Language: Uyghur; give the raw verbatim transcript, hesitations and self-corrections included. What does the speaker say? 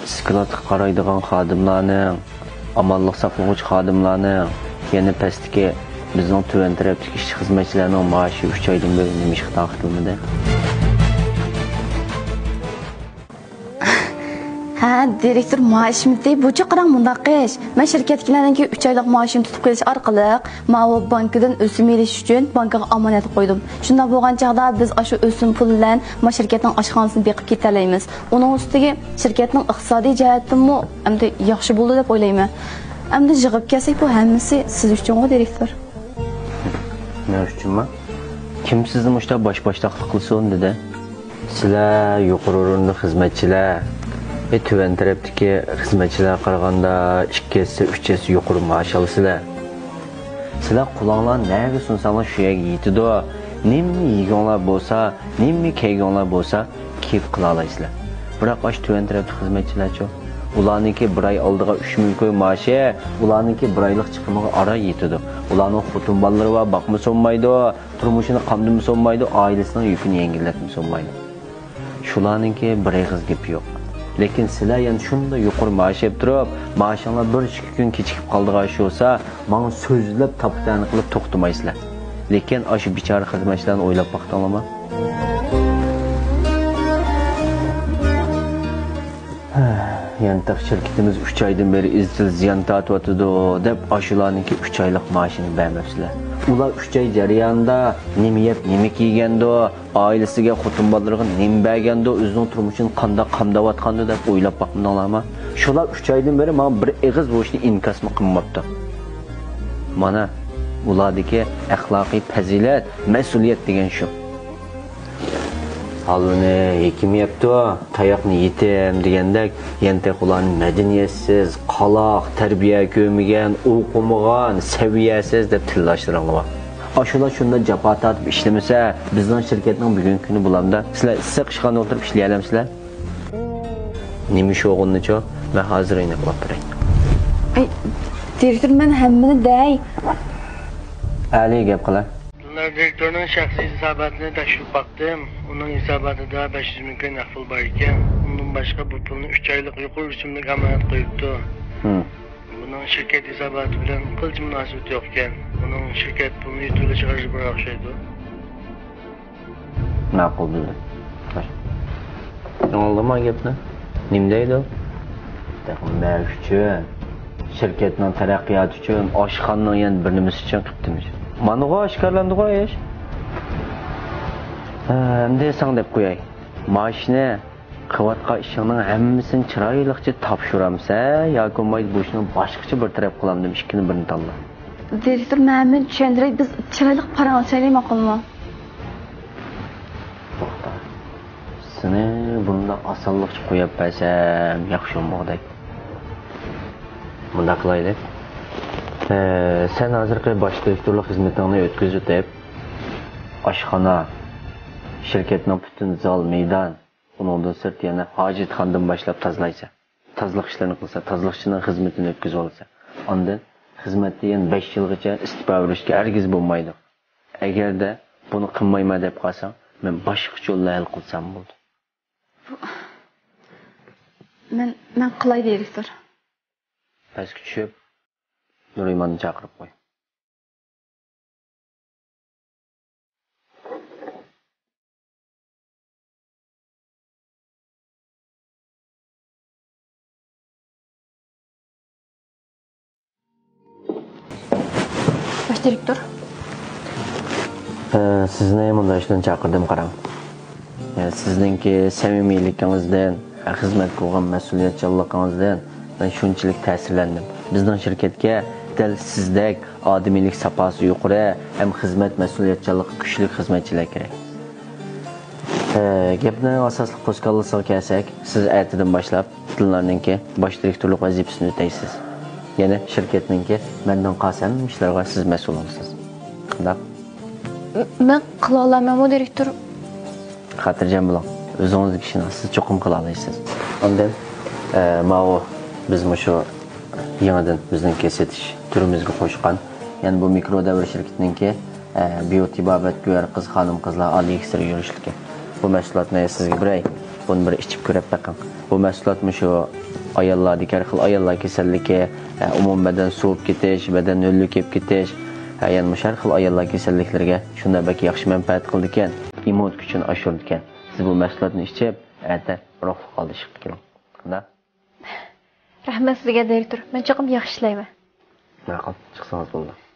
سكلاتقا قارايدىغان خادىملارنىڭ، ئامانلىق ساقلىغۇچى خادىملارنىڭ، يەنە پەستىكى بىزنىڭ تۆۋەن تەرەپتىكى ئىشچى-خىزمەتچىلەرنىڭ مائاشى ئۈچ ئايدىن بېرى نېمىشقا تارقىتىلمىدى؟ ھە، دىرېكتور مائاشىمىتى، بۇچە قاراڭ مۇنداق ئىش. مەن شىركەتتىكىلەرنىڭكى ئۈچ ئايلىق مائاشىنى تۇتۇپ قېلىش ئارقىلىق، ماۋۇ بانكىدىن ئۆسۈم ئېلىش ئۈچۈن بانكىغا ئامانەت قويدۇم. شۇنداق بولغان چاغدا بىز ئاشۇ ئۆسۈم پۇلى بىلەن ما شىركەتنىڭ ئاشخانىسىنى بېقىپ كېتەلەيمىز. ئۇنىڭ ئۈستىگە شىركەتنىڭ ئىقتىسادىي جەھەتتىنمۇ ئەمدى ياخشى بولدى دەپ ئويلايمەن. ئەمدى يىغىپ كەلسەك، بۇ ھەممىسى سىز ئۈچۈنغۇ، دىرېكتور. مەن ئۈچۈنمۇ؟ كىم سىزنى مۇشۇنداق باش-باشتاقلىق قىلسۇن دېدى؟ سىلەر يۇقىرى ئورۇنلۇق خىزمەتچىلەر، ئى، تۆۋەن تەرەپتىكى خىزمەتچىلەرگە قارىغاندا ئىككى ھەسسە، ئۈچ ھەسسە يۇقىرى مائاش ئالىسىلەر. سىلەر قولۇڭلار نەگە سۇنساڭلار شۇ يەرگە يېتىدۇ. نېمە يېگۈڭلار بولسا، نېمە كىيگۈڭلار بولسا، كېيىپ قىلالايسىلەر. بىراق ئاشۇ تۆۋەن تەرەپتىكى خىزمەتچىلەرچۇ؟ ئۇلارنىڭكى بىر ئاي ئالدىغا ئۈچ مىڭ كوي مائاشى، ئۇلارنىڭكى بىر ئايلىق چىقىمىغا ئاران يېتىدۇ. ئۇلارنىڭ خوتۇن بالىلىرى بار، باقمىسا بولمايدۇ، تۇرمۇشىنى قامدىمىسا بولمايدۇ، ئائىلىسىنىڭ يۈكىنى يەڭگىللەتمىسە بولمايدۇ. شۇلارنىڭكى بىر ئېغىز گېپى يوق. لېكىن سىلەر يەنە شۇنداق يۇقىرى مائاش ئېلىپ تۇرۇپ، مائاشىڭلار بىر ئىككى كۈن كېچىكىپ قالىدىغان ئىش بولسا، ماڭا سۆزلەپ، تاپا-تەنە قىلىپ توختىمايسىلەر. لېكىن ئاشۇ بىچارە خىزمەتچىلەرنى ئويلاپ باقتىڭلارمۇ؟ يانتاق شىركىتىمىز ئۈچ ئايدىن بېرى ئىزچىل زىيان تارتىۋاتىدۇ، دەپ ئاشۇلارنىڭكى ئۈچ ئايلىق مائاشىنى بەرمەپسىلەر. ئۇلار ئۈچ ئاي جەريانىدا نېمە يەپ، نېمە كىيگەندۇ، ئائىلىسىگە، خوتۇن بالىلىرىغا نېمە بەرگەندۇ، ئۆزىنىڭ تۇرمۇشىنى قانداق قامداۋاتقاندۇ دەپ ئويلاپ باقمىدىڭلارمۇ؟ شۇلار ئۈچ ئايدىن بېرى ماڭا بىر ئېغىز بۇ ئىشنى ئىنكاسمۇ قىلماپتۇ. مانا، ئۇلاردىكى ئەخلاقىي پەزىلەت، مەسئۇلىيەت دېگەن شۇ. ھالۋىنى ھېكىم يەپتۇ، تاياقنى يېتىم دېگەندەك، يەنتەك ئۇلارنى مەدەنىيەتسىز، قالاق، تەربىيە كۆرمىگەن، ئوقۇمىغان، سەۋىيەسىز دەپ تىللاشلىرىڭلار بار. ئاشۇلار شۇنداق جاپا تارتىپ ئىشلىمىسە، بىزنىڭ شىركەتنىڭ بۈگۈنكى كۈنى بۇلامدا. سىلەر ئىسسىق ئىشخانىدا ئولتۇرۇپ ئىشلىيەلەمسىلەر؟ نېمە شوغۇننىچۇ؟ مەن ھازىر ئېنىقلاپ بېرەي. ئەي، دىرېكتور، مەن ھەممىنى دەي. ئەلى، گەپ قىلە. دىلنار دىرېكتورنىڭ شەخسىي ھېساباتىنى تەكشۈرۈپ باقتىم. ئۇنىڭ ھېساباتىدا بەش يۈز مىڭ كوي نەق پۇل بار ئىكەن. ئۇندىن باشقا بۇ پۇلنى ئۈچ ئايلىق يۇقىرى ئۆسۈملۈك ئامانەت قويۇپتۇ. ھىم. بۇنىڭ شىركەت ھېساباتى بىلەن قىلچە مۇناسىۋىتى يوق ئىكەن. بۇنىڭ شىركەت پۇلنى يۇتۇۋېلىشىغا ئىشى بار ئوخشايدۇ. ماقۇل، بىلدىم. خوش. ئاڭلىدىڭما گەپنى؟ نېمە دەيدۇ؟ تېخى مەن ئۈچۈن، شىركەتنىڭ تەرەققىياتى ئۈچۈن، ئاشخانىنىڭ يەنە بىر نېمىسى ئۈچۈن قىپتىمىش. مانىغۇ ئاشكارىلاندىغۇ ئىش. ھە، ئەمدى ساڭا دەپ قوياي. مائاشنى، قىلىۋاتقان ئىشىڭنىڭ ھەممىسىنى چىرايلىقچە تاپشۇرامسەن ياكى بولمايدۇ بۇ ئىشنى باشقىچە بىر تەرەپ قىلامدىم، ئىككىنى بىرنى تاللا. دىرېكتور، مەن ھەممىنى چۈشەندۈرەي، بىز چىرايلىق پاراڭلىشايلى، ماقۇلمۇ؟ توختا. سېنى بۇنداق ئاسانلىقچە قويۇپ بەرسەم ياخشى بولمىغۇدەك. مۇنداق قىلايلى. ئە، سەن ھازىرقى باش دىرېكتورلۇق خىزمىتىڭنى ئۆتكۈزۈۋېتىپ، ئاشخانا، شىركەتنىڭ پۈتۈن زال مەيدان، ئۇنىڭدىن سىرت يەنە ھاجەتخانىدىن باشلاپ تازىلايسەن. تازىلىق ئىشلىرىنى قىلىسەن، تازىلىقچىنىڭ خىزمىتىنى ئۆتكۈزۈۋالىسەن. ئاندىن خىزمەتتە يەنە بەش يىلغىچە ئىستېپا بېرىشكە ھەرگىز بولمايدۇ. ئەگەردە بۇنى قىلمايمەن دەپ قالساڭ، مەن باشقىچە يوللا ھەل قىلسام بولىدۇ. بۇ، مەن، مەن قىلاي، دىرېكتور. پەسكە چۈشۈپ، نۇرىماننى چاقىرىپ قوي. باش دىرېكتور. ئە، سىزنى مۇنداق ئىشتىن چاقىردىم، قاراڭ. ئە، سىزنىڭكى سەمىمىيلىكىڭىزدىن، خىزمەتكە بولغان مەسئۇلىيەتچانلىقىڭىزدىن مەن شۇنچىلىك تەسىرلەندىم. بىزنىڭ شىركەتكە دەل سىزدەك ئادىمىيلىك ساپاسى يۇقىرى ھەم خىزمەت مەسئۇلىيەتچانلىقى كۈچلۈك خىزمەتچىلەر كېرەك. ئە، گەپنىڭ ئاساسلىق پوسكاللىسىغا كەلسەك، سىز ئەتىدىن باشلاپ دىلنارنىڭكى باش دىرېكتورلۇق ۋەزىپىسىنى ئۆتەيسىز. يەنى شىركەتنىڭكى مەندىن قالسا ھەممە ئىشلارغا سىز مەسئۇل بولىسىز. قانداق؟ م-، مەن قىلالامەنمۇ، دىرېكتور؟ خاتىرجەم بولۇڭ، ئۆزىڭىزگە ئىشىنىڭ، سىز چوقۇم قىلالايسىز. ئاندىن، ئە، ماۋۇ بىز مۇشۇ يېڭىدىن بىزنىڭكى سېتىش تۈرىمىزگە قوشقان يەنە بۇ مىكرو دەۋر شىركىتىنىڭكى، ئە، بىيۇتى بابەت گۆھەر قىز خانىم قىزلار ئالىي ئېكسترا يۈرۈشلۈكى. بۇ مەھسۇلاتنى سىزگە بېرەي. بۇنى بىر ئىچىپ كۆرۈپ بېقىڭ. بۇ مەھسۇلات مۇشۇ ئاياللاردىكى ھەر خىل ئاياللار كېسەللىكى، ئومۇمىي بەدەن سوۋۇپ كېتىش، بەدەن ھۆللۈك كېلىپ كېتىش، يەنە مۇشۇ ھەر خىل ئاياللار كېسەللىكلىرىگە شۇنداق بەك ياخشى مەنپەئەت قىلىدىكەن. ئىممۇنىتېت كۈچىنى ئاشۇرىدىكەن. سىز بۇ مەھسۇلاتنى ئىچىپ، ئەتە روھلۇق ھالدا ئىشقا كېلىڭ. قانداق؟ رەھمەت سىزگە، دىرېكتور. مەن چوقۇم ياخشى ئىشلەيمەن. ماقۇل، چىقسىڭىز بولدى.